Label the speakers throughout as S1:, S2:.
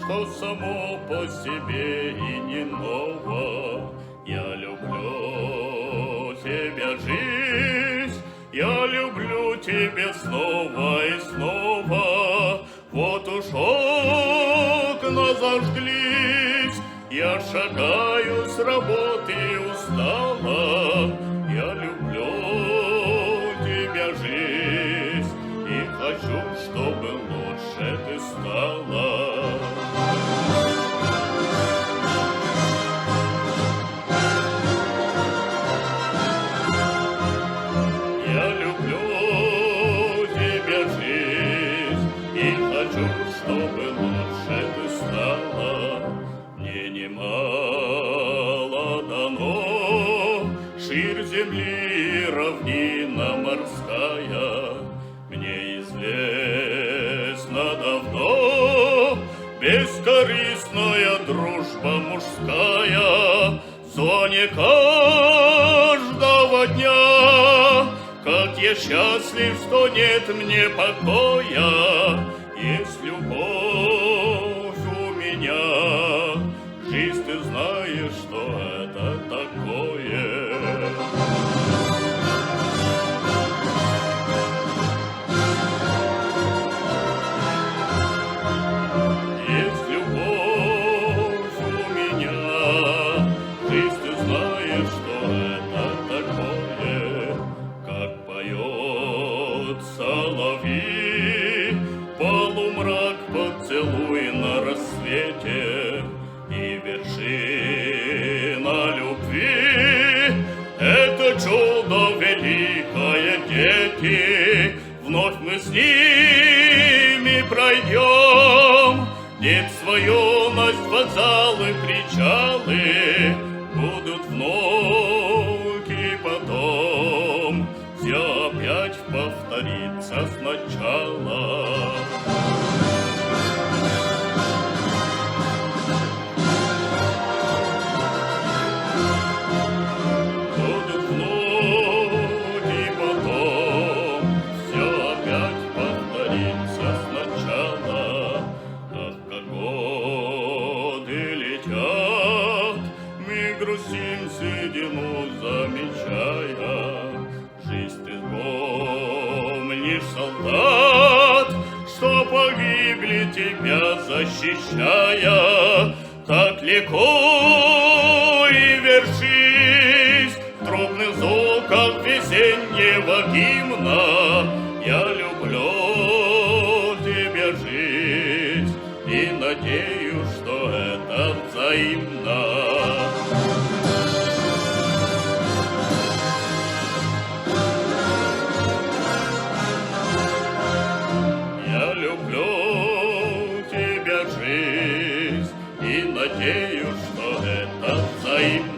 S1: Что само по себе и не ново. Я люблю тебя, жизнь, я люблю тебя снова и снова. Вот уж окна зажглись, я шагаю с работы устала. Я люблю тебя, жизнь, и хочу, чтобы лучше ты стала. Я люблю тебя, жизнь, и хочу, чтобы лучше ты стала. Мне немало дано, ширь земли, равнина морская. Мне известно давно бескорыстная дружба мужская. В зоне каждого дня, как я счастлив, что нет мне покоя, есть любовь у меня. Жизнь, ты знаешь, что это такое. Есть любовь у меня, жизнь, ты знаешь, что это такое, как поет соловьи, полумрак поцелуй на рассвете и вершина любви. Это чудо великое, дети, вновь мы с ними пройдем. Детство, юность, вокзалы, причалы будут внуки потом. Все опять повторится сначала. Будут внуки потом, все опять повторится сначала. Ах, как годы летят, мы грустим седину замечая. Жизнь ты помнишь, солдат, что погибли тебя защищая. Так легко и вершись в трубных звуках весеннего гимна. Я люблю тебя, жизнь, и надеюсь, что это взаимно. Я люблю тебя, жизнь, и надеюсь, что это взаимно.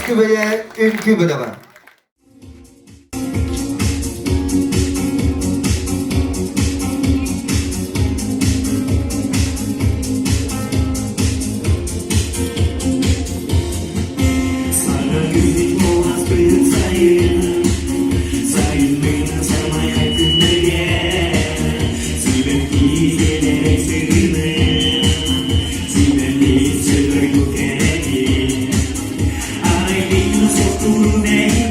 S2: Күбэйэ үҥкүү бөлөҕө.
S3: Саҥа күн буоласпыт сайын, сайыннын самай күннэргэ, сибэкки сиэлэрэ сырыны, симэлийэн дойду кэрэтин, арай мин суохтуурум.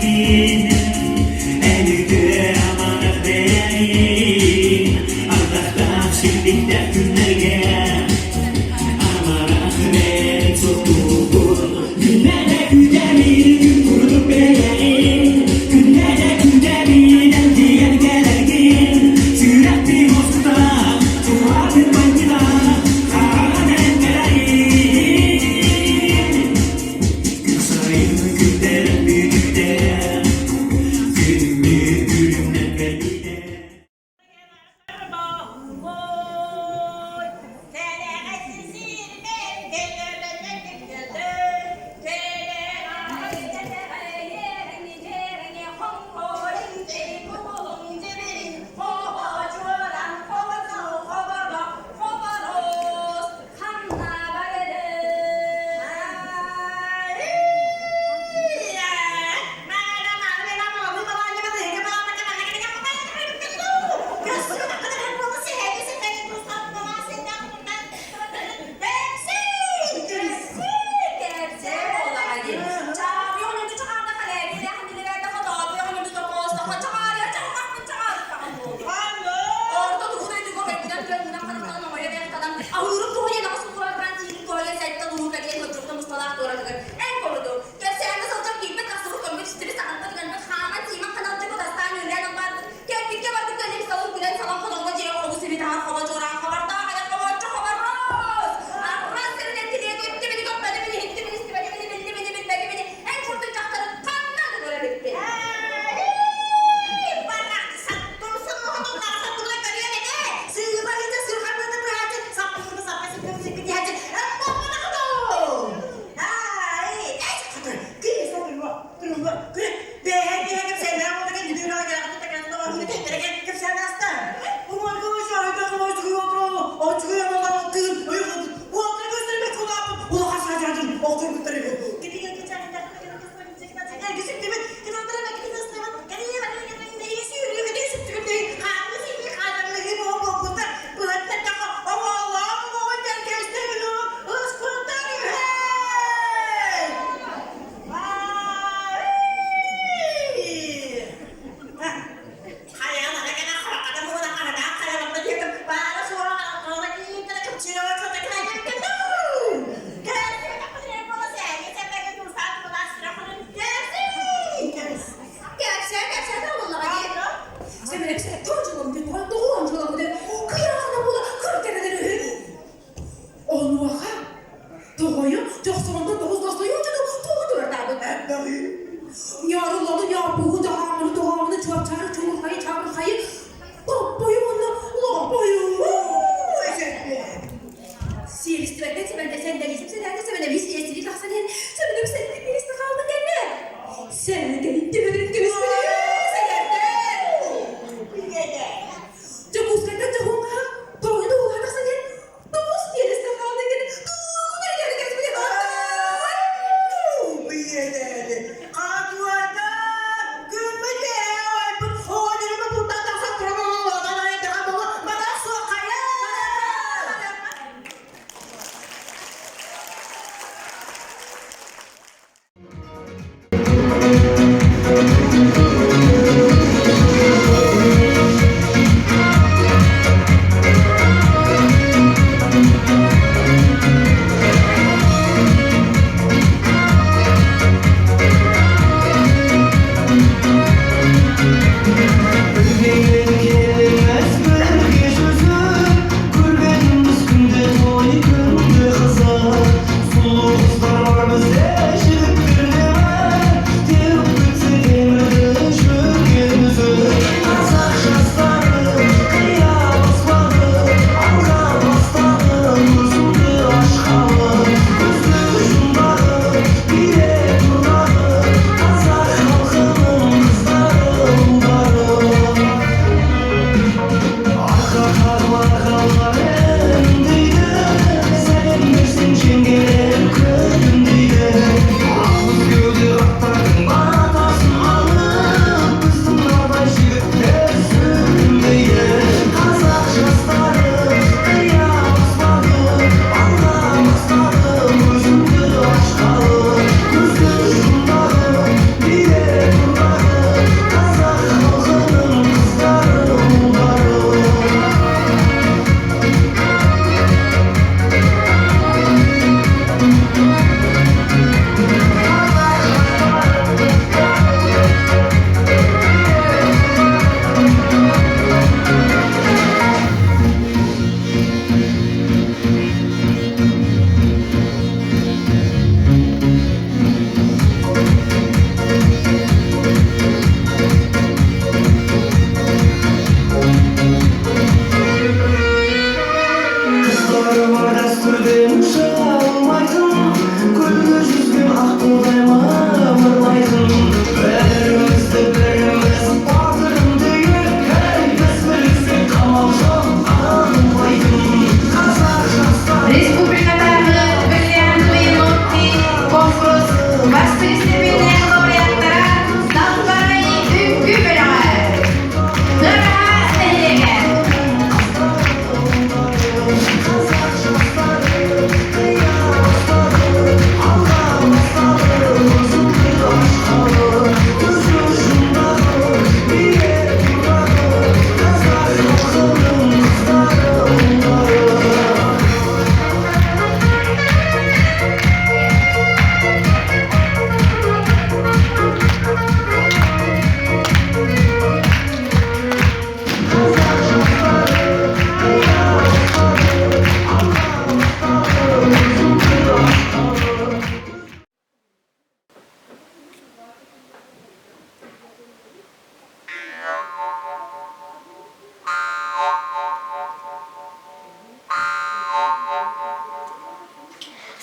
S4: Республикатааҕы бриллиантовые ногти конкурс бастыҥ степеннээх лауреаттара Далбарай үҥкүү бөлөҕө. Тыараһа нэһилиэгэ.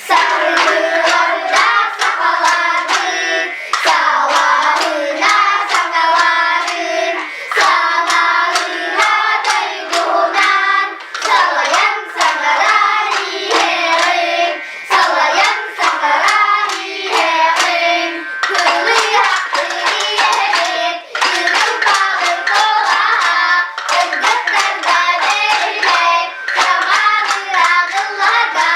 S5: Саргыларда сахаларын, салаһына саҥаларын, санаһына дойдунан, салайан саҥарар иһэҕин, салайан саҥарар иһэҕин, кылыһахтыы иһэбит, кыргым куолаһа, кыргыттарга бэриллэр, саманыраҕылларга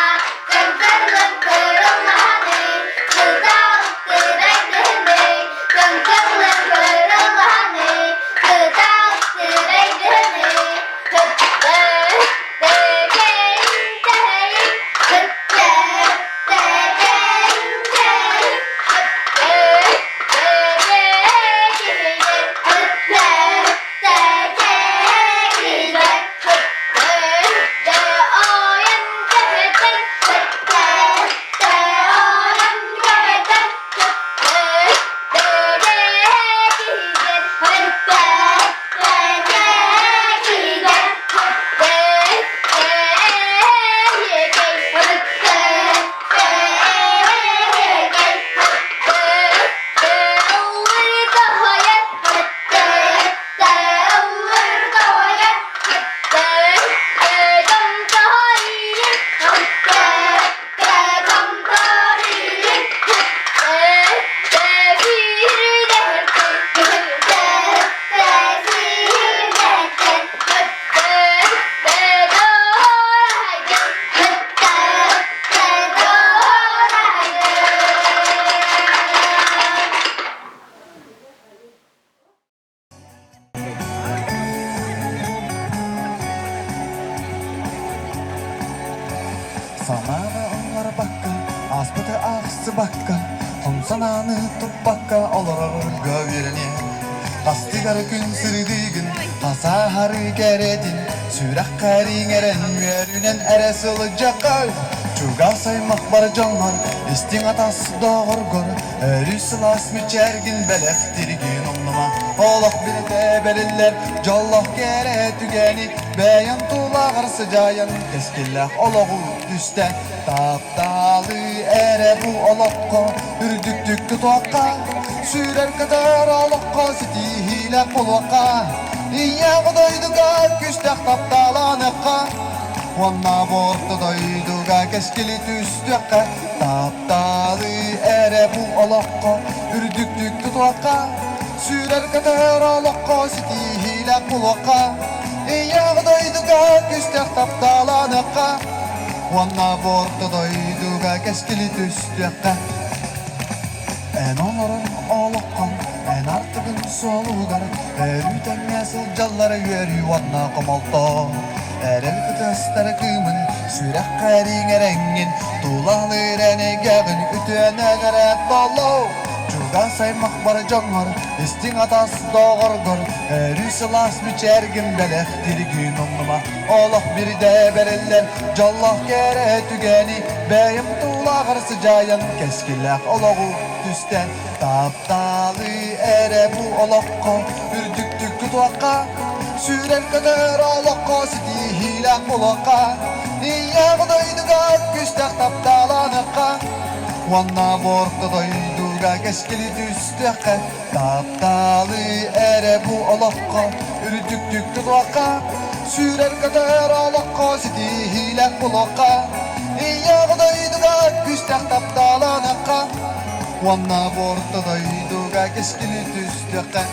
S2: Санааны ылларбакка, ааспыты аахсыбакка, хом санааны туппакка олорорго үөрэниэ. Хастыгар күн сырдыгын, хасааһары кэрэтин, сүрэххэр иҥэрэн үөрүүнэн эрэ сылдьаххай. Чугас аймах бар дьоҥҥор, истиҥ атас доҕоргор, өрүү сылаас мичээргин бэлэхтиргин умнума. Олох билэтэ бэриллэр, дьоллоох кэрэ түгэни бэйэм тулаҕар сыдьаайан кэскиллээх олоҕу түстэ. Тапталы эрэ бу олоххо үрдүктүк тутуохха, сүүрэр көтөр олоххо ситиһиилээх буолуохха, ийэҕэ дойдуга күстээх тапталаныахха, уонна бу орто дойдуга кэскили түстүөххэ. Тапталы эрэ бу олоххо үрдүктүк тутуохха, сүүрэр көтөр олоххо ситиһиилээх буолуохха, ийэҕэ дойдуга күстээх тапталаныахха, уонна бу орто дойдуга кэскили түстүөххэ. Эн олорор олоххун, эн артыгын суолугар өрүү тэҥҥэ сылдьаллара үөрүү уонна хомолто. Эрэл кытыастара кыымын, сүрэххэр иҥэрэҥҥин, тулалыыр эн эйгэҕин үтүөнэн эрэ толлоо. Чугас аймах бар дьоҥҥор, истиҥ атас доҕоргор, өрүү сылаас мичээргин бэлэхтиргин умнума. Олох бирдэ бэриллэр дьоллоох кэрэ түгэни бэйэм тулаҕар сыдьаайан кэскиллээх олоҕу түстээн тапталы эрэ бу олоххо үрдүктүк тутуохха сүүрэр көтөр олоххо ситиһиилээх буолуохха ийэҕ дойдуга күстээх тапталаныахха уонна бу орто дойдуга кэскили түстүөххэ Тапталы эрэ бу олоххо үрдүктүк тутуохха, сүүрэр-көтөр олоххо. ситиһиилээх буолуохха, Ийэҕэ дойдуга күүстээх тапталаныахха, уонна бу орто дойдуга кэскили түстүөххэ.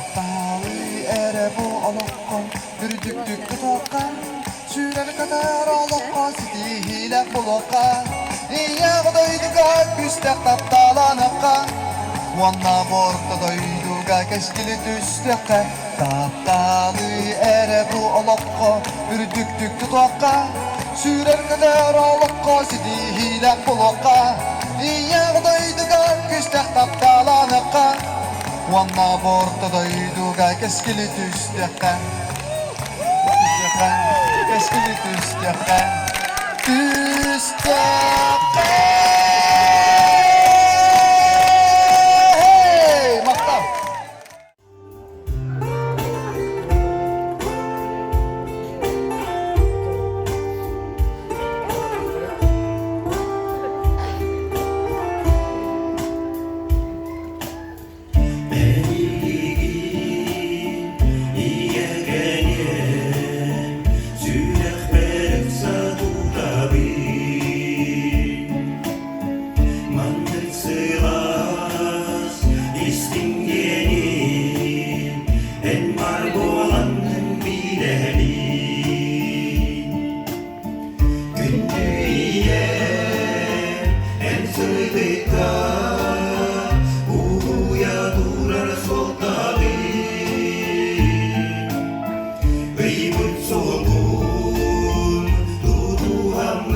S2: Тапталы эрэ бу олоххо үрдүктүк тутуохха, сүүрэр-көтөр олоххо ситиһиилээх буолуохха, ийэҕэ дойдуга күүстээх тапталаныахха, уонна бу орто дойдуга кэскили түстүөххэ. Тапталы эрэ бу олоххо үрдүктүк тутуохха, сүүрэр-көтөр олоххо ситиһиилээх буолуохха, ийэҕэ дойдуга күүстээх тапталаныахха, уонна бу орто дойдуга кэскили түстүөххэ. Түстүөххэ, кэскили түстүөххэ, түстүөххэ! Махтал!
S3: Маннык сылаас истиҥ диэни эн баар буолаҥҥын билэбин. Күндү ийэм, эн сырдыкка уһуйа турар суолтаҕын. Ыйбыт суолун тутуһаммыт,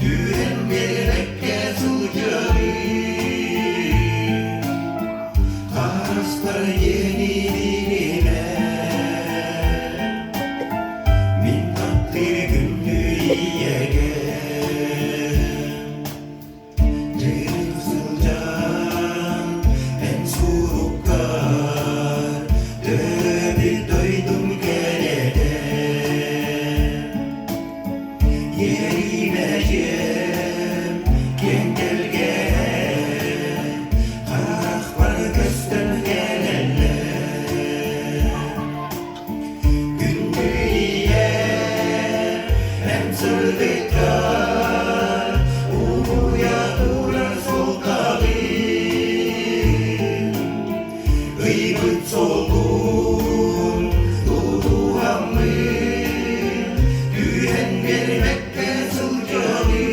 S3: түһэн биэрбэккэ сылдьабыт. Харыстар диэни билимэ, мин таптыыр күндү ийэгэ. Дьиҥ сылдьан эн суруккар төрөөбүт дойдум кэрэтэ. Иэримэ дьиэм киэҥ тэлгэһэ харахпар көстөн кэлэллэр. Күндү ийэм, эн сырдыккар угуйа турар суолтаҕын. Ыйбыт суолун тутуһаммын, түһэн биэрбэккэ сылдьабын.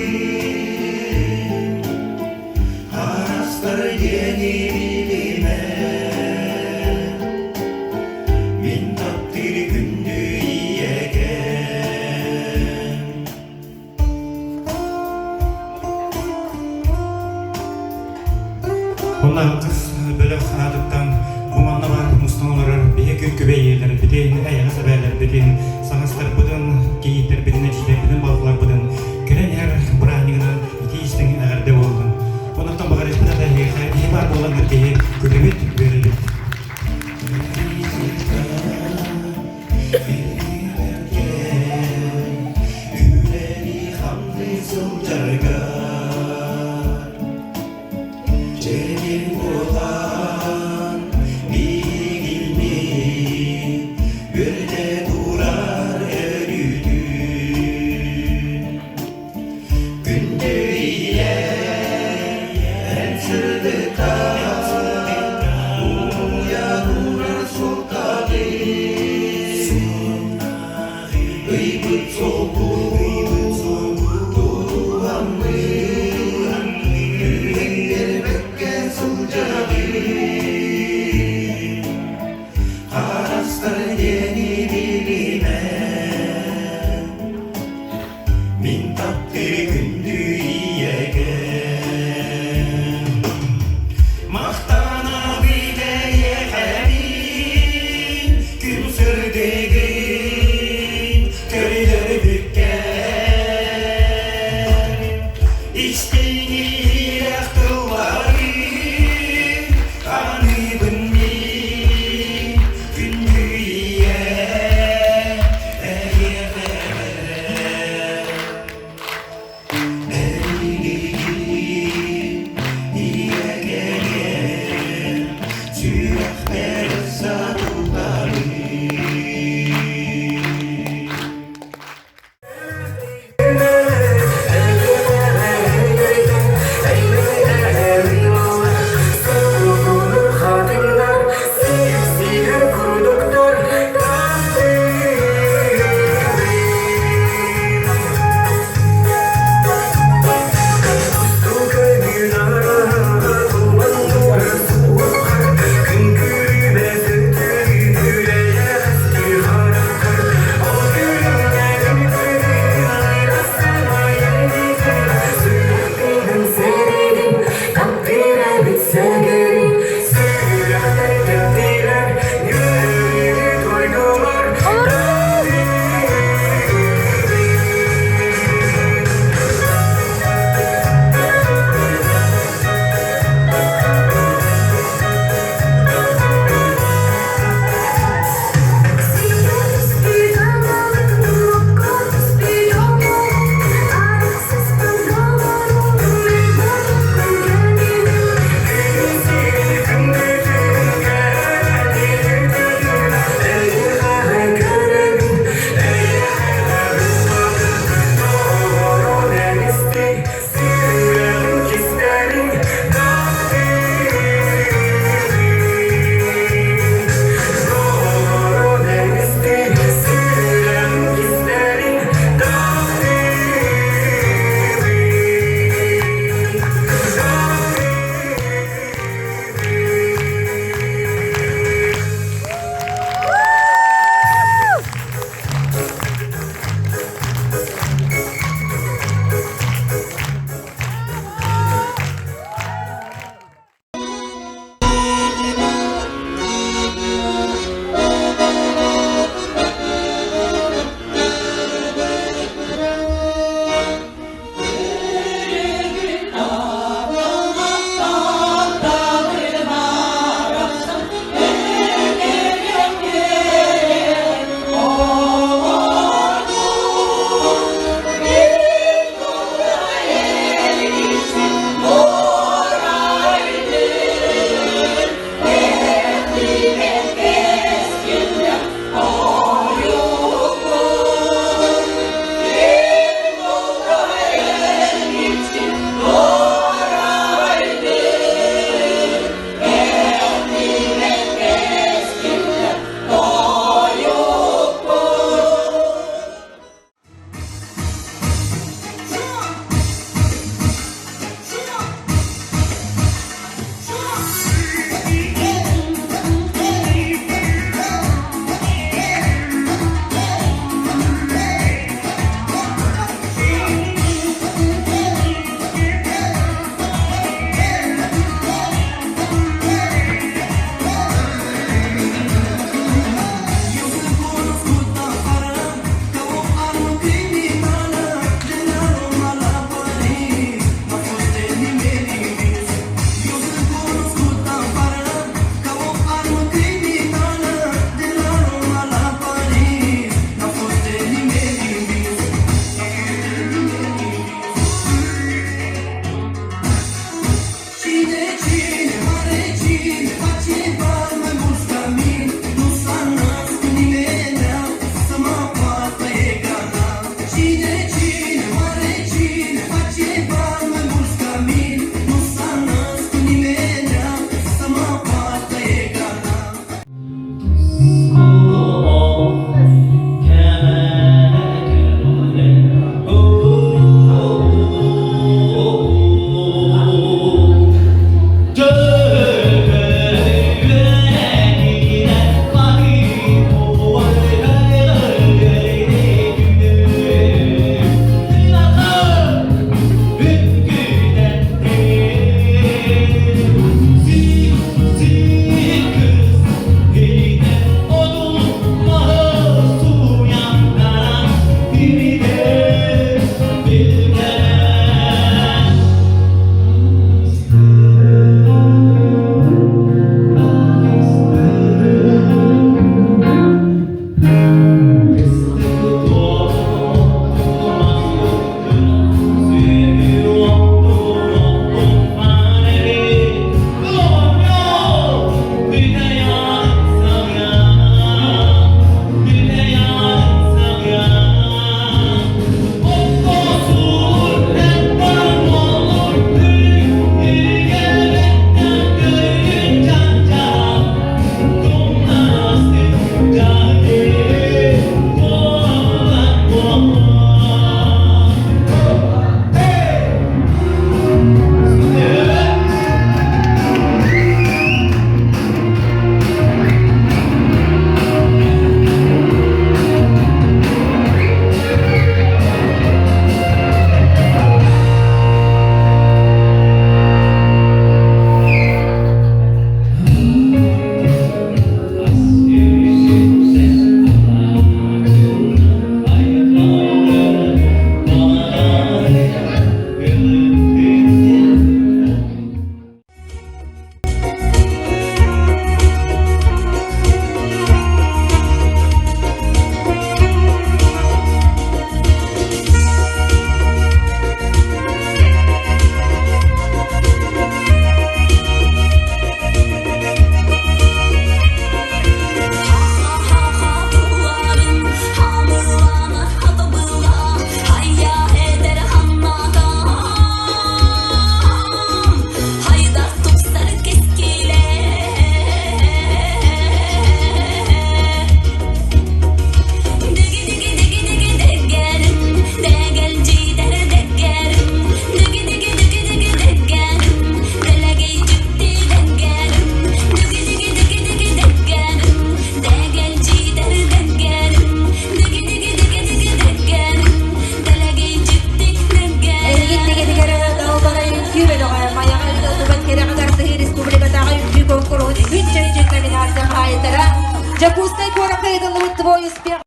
S3: Харастар диэни билимэ, мин таптыыр күндү ийэкэм.
S6: Онно кыс бөлөх аатыттан бу манна баар мустан олорор биһи күн күбэй ийэлэрбитин, эйэҕэс эбээлэрбитин, саҥастарбытын, кийииттэрбитин, эдьиийдэрбитин, балтыларбытын кэлэн иһэр бырааһынньыгынан итии истиҥ эҕэрдэ буоллун. Оннуктан баҕарыахпын да эһиэхэ киһи баар буолан киһи күлүбүт, үөрэбит.
S3: Үлэли-хамныы сылдьаргар Дьэрин буолан биһигини үөрдэ турар өрүүтүн. Күндү ийэ, эн сырдыкка уйа турар суолтаҕын. Ыйбыт суолбун тутуһаммын, үһүннэрбэккэ сылдьабын. Харастар диэни билимэ, мин таптыыр күндү ийэгэм.
S4: Эһигин дэгэтигэр Далбарай үҥкүү бөлөҕө Майаҕа ыытыллыбыт кэрэҕэ тардыһыы республикатааҕы үҥкүү куонкуруһун үһүс чөмчүүк номинация хаһаайыттара Дьокуускай куоракка ыытыллыбыт Твой успех